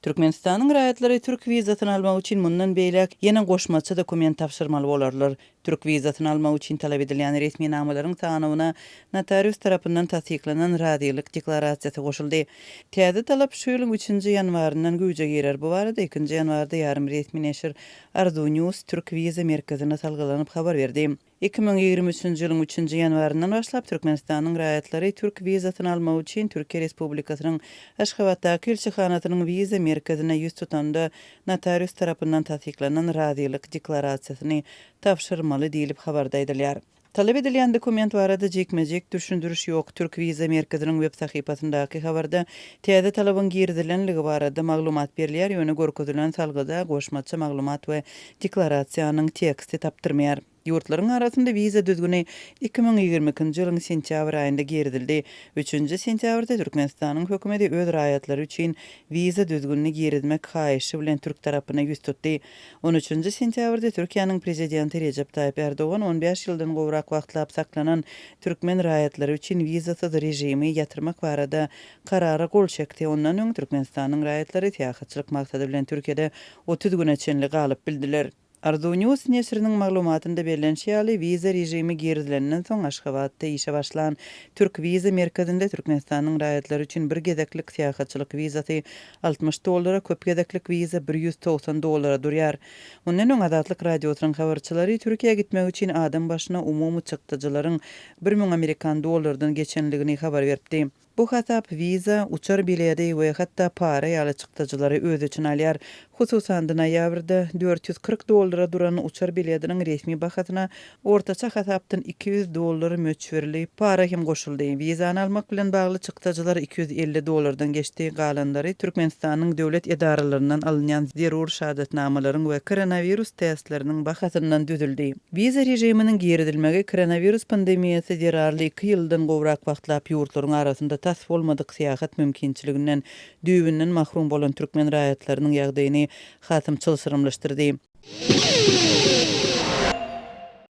Türkmenistanyň raýatlary türk wizasyny almak üçin mundan beýläk ýene goşmaça dokument tabşyrmaly bolarlar. Türk wizasyny almak üçin talap edilýän resminamalaryň sanawyna notarius tarapyndan tassyklanan razylyk deklarasiýasy goşuldy. Täze talap şu ýylyň üçünji ýanwaryndan güýje girer. Bu barada ikinji ýanwarda ýarym resmi neşir Arzuw News türk wiza merkezine salgylanyp habar berdi. 2023-nji ýylyň üçünji ýanwaryndan başlap Türkmenistanyň raýatlary türk wizasyny almak üçin Türkiýe Respublikasynyň Aşgabatdaky ilçihanasynyň wiza merkezine ýüz tutanda notarius tarapyndan tassyklanan razylyk deklarasiýasyny tabşyrmaly diýlip habarda aýdylýar. Talap edilýän dokument barada jikme-jik düşündiriş ýok. Türk wiza merkeziniň web sahypasyndaky habarda täze talabyň girizilenligi barada maglumat berilýär, ýöne görkezilen salgyda goşmaça maglumat we deklarasiýanyň teksti tapdyrmaýar. Ýurtlaryň arasynda wiza düzgüni 2022-nji ýylyň sentýabr aýynda girizildi. Üçünji sentýabrda Türkmenistanyň hökümeti öz raýatlary üçin wiza düzgünini girizmek haýyşy bilen türk tarapyna ýüz tutdy. On üçünji sentýabrda Türkiýäniň Prezidenti Rejep Taýyp Ärdogan on bäş ýyldan gowrak wagtlap saklanan türkmen raýatlary üçin wizasyz režimi ýatyrmak barada Karara gol çekdi. Ondan öň Türkmenistanyň raýatlary syýahatçylyk maksady bilen Türkiýede 30 güne çenli galyp bildiler. Arzuw News neşiriniň maglumatynda bellenişi ýaly, wiza režimi girizilenden soň Aşgabatda işe başlan Türk wiza merkezinde Türkmenistanyň raýatlary üçin bir gezeklik syýahatçylyk wizasy 60 dollara, köp gezeklik wiza 190 dollara durýar. Mundan öň Azatlyk Radiosynyň habarçylary Türkiýä gitmek üçin adam başyna umumy çykdajylaryň 1000 amerikan dollardan geçenligini habar beripdi. Bu hasap wiza, uçar biledi we hatda para ýaly çykdajylary öz içine alýar. Hususan-da, noýabrda 440 dollara duran uçar bilediniň resmi bahasyna ortaça hasapdan 200 dollar möçberli para hem goşuldy. Wizany almak bilen bagly çykdajylar 250 dollardan geçdi, galanlary Türkmenistanyň döwlet edaralaryndan alynýan zerur şahadatnamalaryň we koronawirus testleriniň bahasyndan düzüldi. Wiza režiminiň girizilmegi koronawirus pandemiýasy zerarly iki ýyldan gowrak wagtlap ýurtlaryň arasynda tas bolmadyk syýahat mümkinçiliginden düýbünden mahrum bolan türkmen raýatlarynyň ýagdaýyny hasam çylşyrymlaşdyrdy.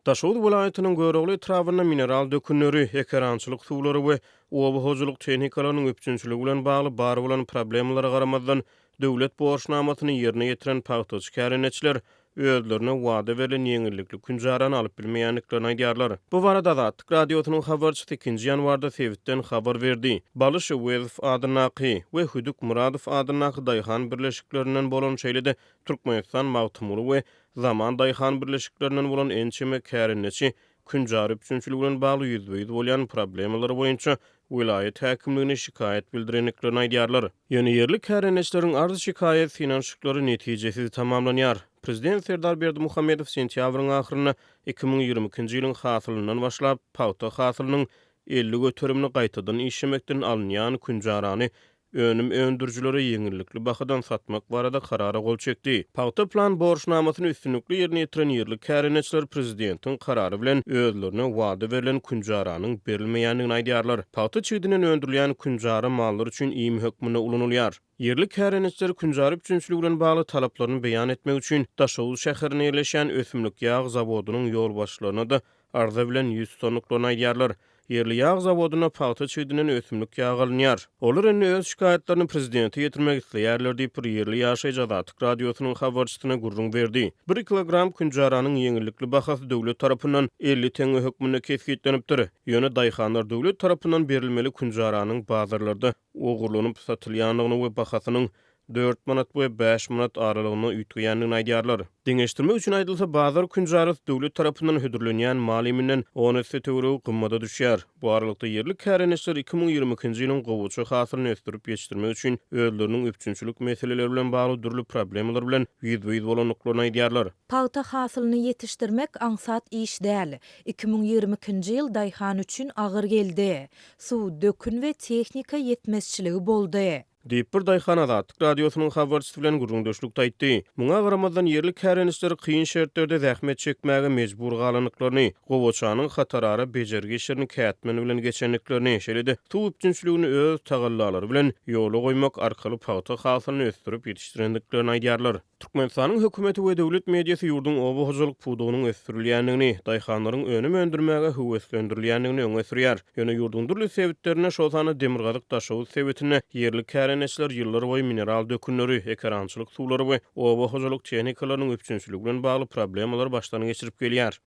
Daşoguz welaýatynyň Görogly etrabynda mineral dökünleri, ekerançylyk suwlary we oba hojalyk tehnikalarynyň üpjünçiligi bilen bagly bar bolan problemalara garamazdan, döwlet borçnamasyny ýerine ýetiren pagtaçy kärendeçiler özlerine wada berlen ýeňillikli künjarany alyp bilmeýändiklerini aýdýarlar. Bu barada Azatlyk Radiosynyň habarçysy ikinji ýanwarda sebitden habar berdi. Baly Şöwezow adyndaky we Hüdük Myradow adyndaky daýhan birleşiklerinden bolan, şeýle-de Türkmenistan Magtymguly we Zaman daýhan birleşiklerinden bolan ençeme kärendeçi künjara üpjünçiligi bilen bagly ýüzbe-ýüz bolýan problemalary boýunça welaýat häkimligine şikaýat bildirendiklerini aýdýarlar. Ýöne ýerli kärendeçileriň arz-şikaýat synanyşyklary netijesiz tamamlanýar. Prezident Serdar Berdimuhamedow sentýabryň ahyrynda 2022-nji ýylyň hasylyndan başlap, pagta hasylynyň 50 göterimini gaýtadan işlemekden alynýan künjarany önüm öndürijilere ýeňillikli bahadan satmak barada Karara gol çekdi. Pagta plan borçnamasyny üstünlikli ýerine ýetiren ýerli kärendeçiler prezidentiň Karary bilen özlerine wada berlen künjaranyň berilmeýändigini aýdýarlar. Pagta çigidinden öndürilýän künjara mallar üçin iým hökmünde ulanylýar. Ýerli kärendeçiler künjara üpjünçiligi bilen bagly talaplaryny beýan etmek üçin Daşoguz şäherinde ýerleşýän ösümlik ýag zawodynyň ýolbaşçylaryna-da arza bilen ýüz tutandyklaryny aýdýarlar. Ýerli ýag zawodynda pagta çigidinden ösümlik ýagy alynýar. Olar indi öz şikaýatlaryny prezidente ýetirmek isleýärler diýip, bir ýerli ýaşaýjy Azatlyk Radiosynyň habarçysyna gürrüň berdi. Bir kilogram künjaranyň ýeňillikli bahasy döwlet tarapyndan 50 teňňe hökmünde kesgitlenipdir. Ýöne daýhanlar döwlet tarapyndan berilmeli künjaranyň bazarlarda ogurlanyp satylýandygyny we bahasynyň dört manat we bäş manat aralygynda üýtgeýändigini aýdýarlar. Deňeşdirmek üçin aýdylsa, bazar künjarasy döwlet tarapyndan hödürlenýän mal iýminden on esse töweregi gymmada düşýär. Bu aralykda, ýerli kärendeçiler 2022-nji ýylyň gowaça hasylyny ösdürip ýetişdirmek üçin özleriniň üpjünçilik meseleleri bilen bagly dürli problemalar bilen ýüzbe-ýüz bolandyklaryny aýdýarlar. Pagta hasylyny ýetişdirmek aňsat iş däl. 2022-nji ýyl daýhan üçin agyr geldi. Suw, dökün we tehnika ýetmezçiligi boldy. Diýip, bir daýhan Azatlyk Radiosynyň habarçysy bilen gürrüňdeşlikde aýtdy. Muňa garamazdan, ýerli kärendeçiler kyn şertlerde zähmet çekmäge mejbur galandyklaryny, gowaçanyň hatarara bejergi işlerini kätmen bilen geçendiklerini, şeýle-de suw üpjünçiligini öz tagallalary bilen ýola goýmak arkaly pagta hasylyny ösdürip ýetişdirendiklerini aýdýarlar. Türkmenistanyň hökümeti we döwlet mediasy ýurduň oba hojalyk pudagynyň ösdürilýändigini, daýhanlaryň önüm öndürmäge höweslendirilýändigini öňe sürýär. Ýöne ýurduň dürli sebitlerinde, şol sanda demirgazyk Daşoguz sebitinde ýerli kärendeçiler. Kärendeçiler ýyllarboýy mineral dökünleri, ekerançylyk suwlary we oba hojalyk tehnikalarynyň üpjünçiligi bilen bagly problemalary başdan geçirip gelýär.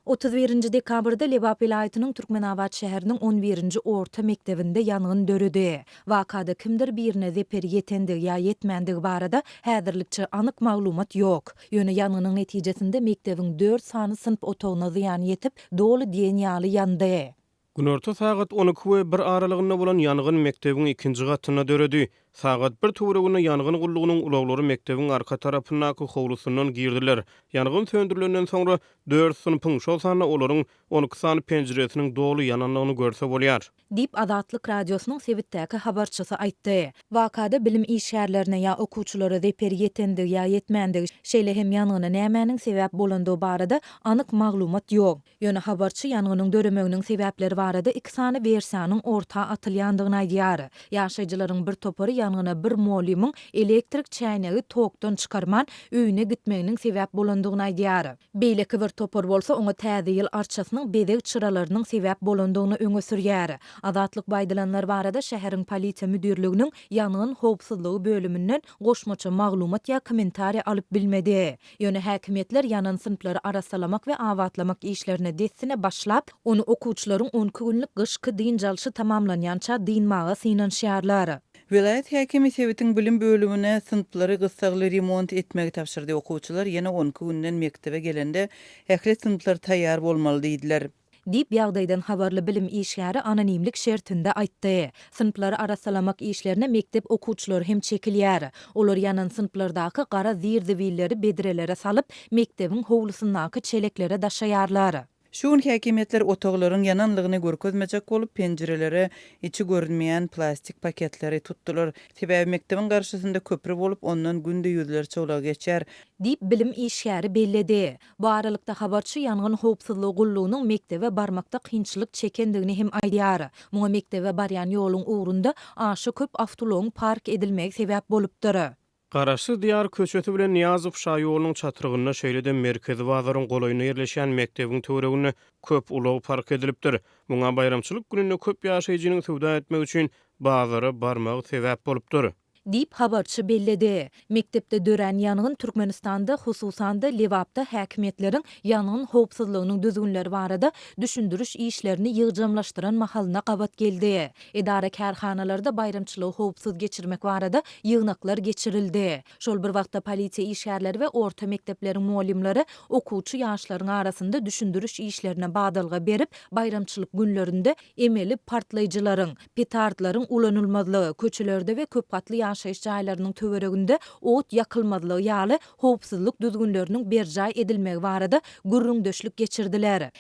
31-nji dekabrda Lebap welaýatynyň Türkmenabat şäheriniň on birinji orta mekdebinde ýangyn döredi. Wakada kimdir birine zeper ýetendigi ýa ýetmändigi barada häzirlikçe anyk maglumat ýok. Ýöne ýangynyň netijesinde mekdebiň dört sany synp otagyna zyýan ýetip, doly diýen ýaly ýandy. Günorta sagat 12 we bir aralygynda bolan ýangyn mekdebiň ikinji gatynda döredi. Sagat bir töwereginde ýangyn gullugynyň ulaglary mekdebiň arka tarapyndaky howlusyndan girdiler. Ýangyn söndürilenden soňra, dört synpyň, şol sanda olaryň 12 sany penjiresiniň doly ýanandygyny görse bolýar. Diýip, Azatlyk Radiosynyň sebitdäki habarçysy aýtdy. Wakada bilim işgärlerine ýa okuwçylara zeper ýetendigi ýa ýetmändigi, şeýle hem ýangyna nämäniň sebäp bolandygy barada anyk maglumat ýok. Ýöne habarçy ýangynyň döremeginiň sebäpleri barada iki sany wersiýanyň orta atylýandygyny aýdýar. Ýaşaýjylaryň bir topary ýangyna bir mugallymyň elektrik çäýnegi tokdan çykarman, öýüne gitmeginiň sebäp bolandygyny aýdýar. Beýleki bir topar bolsa oňa Täze ýyl arçasynyň bezeg çyralarynyň sebäp bolandygyny öňe sürýär. Azatlyk bu aýdylanlar barada şäheriň polisiýa müdirliginiň ýangyn howpsuzlygy bölüminden goşmaça maglumat ýa kommentariý alyp bilmedi. Ýöne häkimiýetler ýanan synplary arassalamak we abatlamak işlerine dessine başlap, ony okuwçylaryň on iki günlük gyşky dynç alşy tamamlanýança dynmaga synanyşýarlar. Welaýat häkimi sebitiň bilim bölümine synplary gyssagly remont etmegi tabşyrdy. Okuwçylar ýene on iki günden mekdebe gelende, ähli synplar taýýar bolmaly diýdiler. Diýip, ýagdaýdan habarly bilim işgäri anonimlik şertinde aýtdy. Synplary arassalamak işlerine mekdep okuwçylary hem çekilýär. Olar ýanan synplardaky gara zir-zibilleri bedrelere salyp, mekdebiň howlusyndaky çeleklere daşaýarlar. Şu gün häkimiýetler otaglaryň ýananlygyny görkezmejek bolup, penjirelere içi görünmeýän plastik paketleri tutdular. Sebäbi mekdebiň garşysynda köpri bolup, ondan günde ýüzlerçe ulag geçýär. Diýip, bilim işgäri belledi. Bu aralykda, habarçy ýangyn howpsuzlygy gullugynyň mekdebe barmakda kynçylyk çekendigini hem aýdýar. Muňa mekdebe barýan ýoluň ugrunda aşa köp awtoulagyň park edilmegi sebäp bolupdyr. Garaşsyz Diýar köçesi bilen Nyýazow şaýolunyň çatrygynda, şeýle-de merkezi bazaryň golaýynda ýerleşýän mekdebiň töwereginde köp ulag park edilipdir. Muňa baýramçylyk gününde köp ýaşaýjynyň söwda etmek üçin bazara barmagy sebäp bolupdyr. Diýip, habarçy belledi. Mekdepde dörän ýangyn Türkmenistanda, hususan-da, Lebapda häkimiýetleriň ýangyn howpsuzlygynyň düzgünleri barada düşündiriş işlerini ýygjamlaşdyran mahalyna gabat geldi. Edara-kärhanalarda baýramçylygy howpsuz geçirmek barada ýygnaklar geçirildi. Şol bir wagtda polisiýa işgärleri we orta mekdepleriň mugallymlary okuwçy ýaşlaryň arasynda düşündiriş işlerine badalga berip, baýramçylyk günlerinde emeli partlaýjylaryň, petardlaryň ulanylmazlygy, köçelerde we köpgatly ýaşaýyş jaýlarynyň töwereginde ot ýakylmazlygy ýaly howpsuzlyk düzgünleriniň berjaý edilmegi barada gürrüňdeşlik geçirdiler.